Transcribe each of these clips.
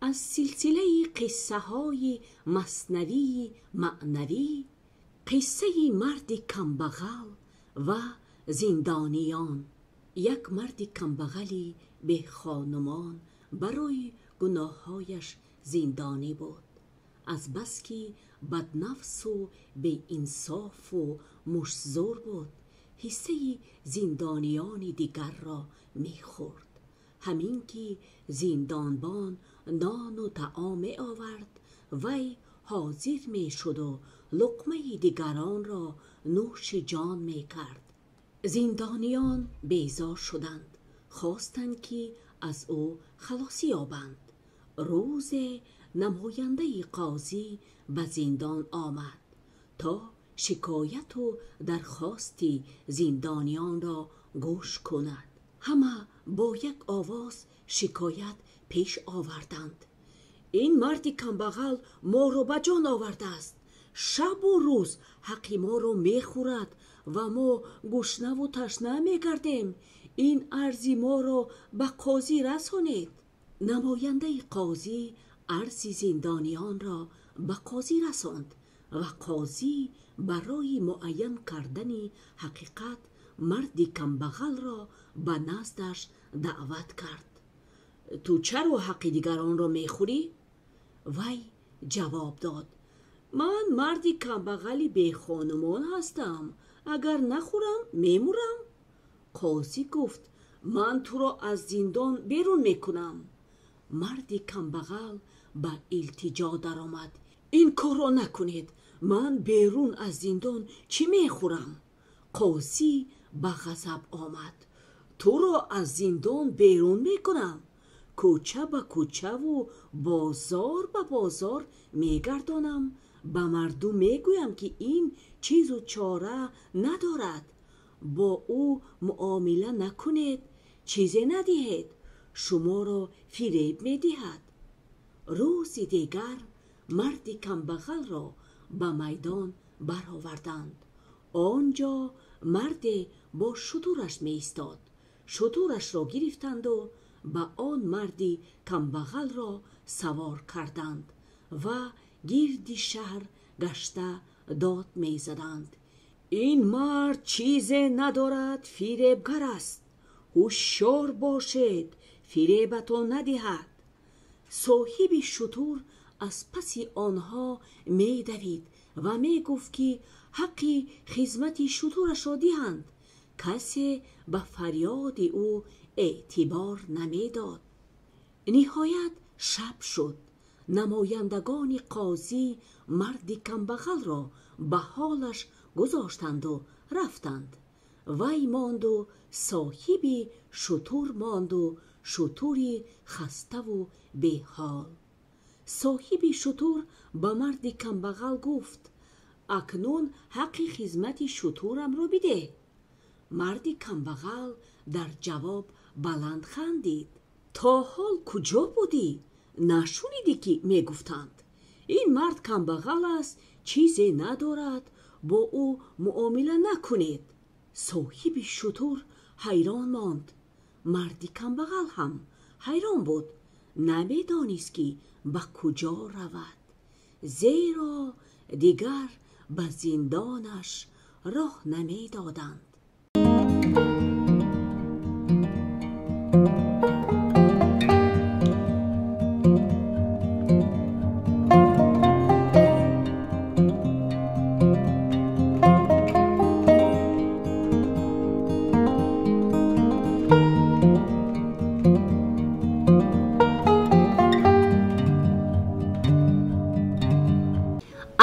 Аз силсилаи қиссаҳои Маснавии Маънавӣ, қиссаи марди камбағал ва зиндониён. Як марди камбағали бехонумон барои гуноҳҳояш зиндонӣ буд. Аз бас ки баднафс ва беинсоф ва муштзӯр буд, ҳиссаи зиндониёни дигарро мехӯрд. Ҳамин ки зиндонбон нону таом меовард, вай ҳозир мешуд ва луқмаи дигаронро нӯши ҷон мекард. Зиндониён безор шуданд, хостанд ки аз ӯ халосӣ ёбанд. Рӯзе намояндаи қозӣ ба зиндон омад, то шикоят ва дархости зиндониёнро гӯш кунад. Ҳама бо як овоз шикоят пеш оварданд: ин марди камбағал моро ба ҷон овардааст. Шабу рӯз ҳаққи моро мехӯрад ва мо гушна ва ташна мегардем. Ин арзи моро ба қозӣ расонед. Намояндаи қозӣ арзи зиндониёнро ба қозӣ расонд ва қозӣ барои муайян кардани ҳақиқат марди камбағалро ба наздаш даъват кард. Ту чаро ҳаққи дигаронро мехӯрӣ? Вай ҷавоб дод: ман марди камбағали бехонумон ҳастам. Агар нахӯрам, мемурам. Қозӣ гуфт: ман туро аз зиндон берун мекунам. Марди камбағал ба илтиҷо даромад: ин корро накунед, ман берун аз зиндон чӣ мехӯрам? Қозӣ ба ғазаб омад: туро аз зиндон берун мекунам, кӯча ба кӯчаву бозор ба бозор мегардонам, ба мардум мегӯям ки ин чизу чора надорад, бо ӯ муомила накунед, чизе надиҳед, шуморо фиреб медиҳад. Рӯзи дигар марди камбағалро ба майдон бароварданд. Он ҷо марде бо шутураш меистод. Шутурашро гирифтанду ба он марди камбағалро савор карданд ва гирди шаҳр гашта дод мезаданд: ин мард чизе надорад, фиребгар аст, ҳушёр бошед, фиребатон надиҳад. Соҳиби шутур аз паси онҳо медавид ва мегуфт ки ҳаққи хизмати шутурашро диҳанд. Касе ба фарёди ӯ эътибор намедод. Ниҳоят шаб шуд. Намояндагони қозӣ марди камбағалро ба ҳолаш гузоштанду рафтанд. Вай монду соҳиби шутур монду шутури хаставу беҳол. Соҳиби шутур ба марди камбағал гуфт: акнун ҳаққи хизмати шутурамро бидеҳ. Марди камбағал дар ҷавоб баланд хандид: то ҳол куҷо будӣ? Нашунидӣ ки мегуфтанд: ин мард камбағал аст, чизе надорад, бо ӯ муомила накунед. Соҳиби шутур ҳайрон монд. Марди камбағал ҳам ҳайрон буд, намедонист ки ба куҷо равад, зеро дигар ба зиндонаш роҳ намедоданд.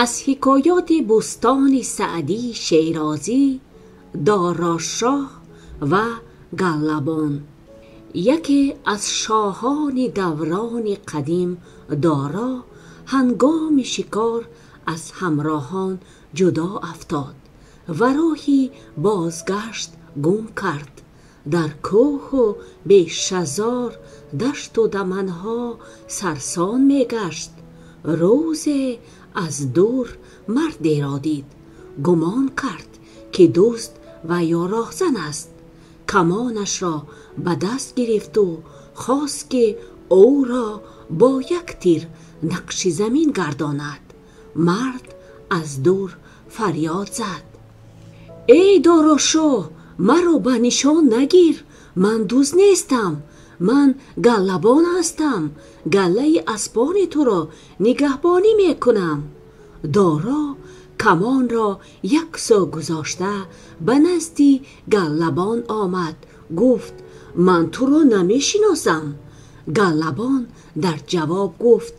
Аз ҳикоёти Бӯстони Саъдии Шерозӣ, Дорошоҳ ва Галлабон. Яке аз шоҳони даврони қадим Доро ҳангоми шикор аз ҳамроҳон ҷудо афтод ва роҳи бозгашт гум кард. Дар кӯҳу бешазор, дашту даманҳо сарсон мегашт. Рӯзе аз дур мардеро дид. Гумон кард ки дӯст ва ё роҳзан аст. Камонашро ба даст гирифту хост ки ӯро бо як тир нақши замин гардонад. Мард аз дур фарёд зад: «Эй Дорошоҳ, маро ба нишон нагир, ман дузд нестам, ман галлабон ҳастам, галлаи аспони туро нигаҳбонӣ мекунам». Доро камонро як сӯ гузошта ба назди галлабон омад, гуфт: «Ман туро намешиносам». Галлабон дар ҷавоб гуфт: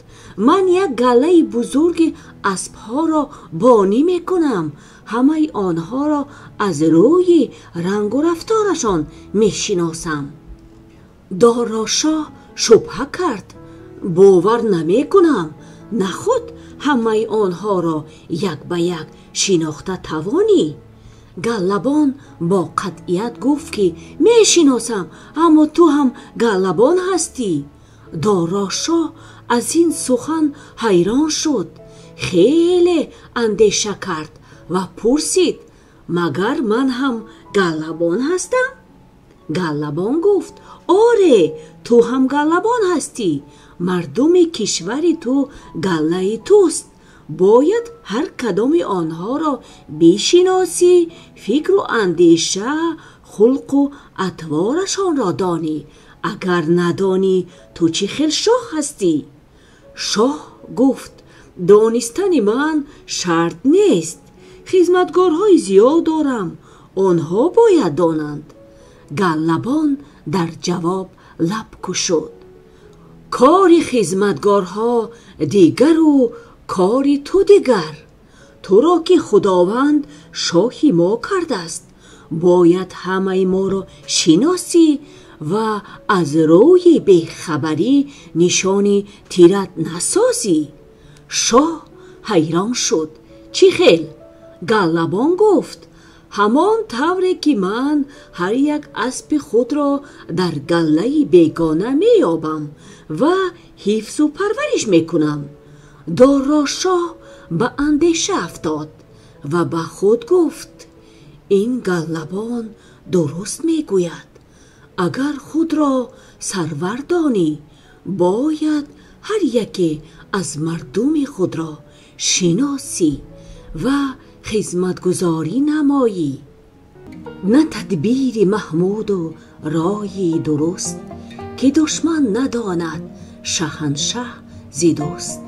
«Ман як галлаи бузурги аспҳоро бонӣ мекунам, ҳамаи онҳоро аз рӯи рангу рафторашон мешиносам». Дорошоҳ шубҳа кард: «Бовар намекунам, наход ҳамаи онҳоро як ба як шинохта тавонӣ?» Галлабон бо қатъият гуфт, ки мешиносам, аммо ту ҳам галлабон ҳастӣ. Дорошоҳ аз ин сухан ҳайрон шуд, хеле андеша кард ва пурсид: «Магар ман ҳам галлабон ҳастам?» Галлабон гуфт: «Оре, ту ҳам галлабон ҳастӣ, мардуми кишвари ту галлаи туст, бояд ҳар кадоми онҳоро бишиносӣ, фикру андеша, хулқу атворашонро донӣ. Агар надонӣ, ту чӣ хел шоҳ ҳастӣ?» Шоҳ гуфт: «Донистани ман шарт нест, хизматгорҳои зиёд дорам, онҳо бояд донанд». Галлабон дар ҷавоб лаб кушод: «Кори хизматгорҳо дигару кори ту дигар. Туро ки Худованд шоҳи мо кардааст, бояд ҳамаи моро шиносӣ ва аз рӯи бехабарӣ нишони тират насозӣ». Шоҳ ҳайрон шуд: «Чӣ хел?» Галлабон гуфт: «Ҳамон тавре ки ман ҳар як аспи худро дар галлаи бегона меёбам ва ҳифзу парвариш мекунам». Дорошоҳ ба андеша афтод ва ба худ гуфт: «Ин галлабон дуруст мегӯяд. Агар худро сарвар донӣ, бояд ҳар яке аз мардуми худро шиносӣ ва хизматгузорӣ намоӣ». На тадбири Маҳмуду рои дуруст, ки душман надонад шаҳаншаҳ зи дӯст.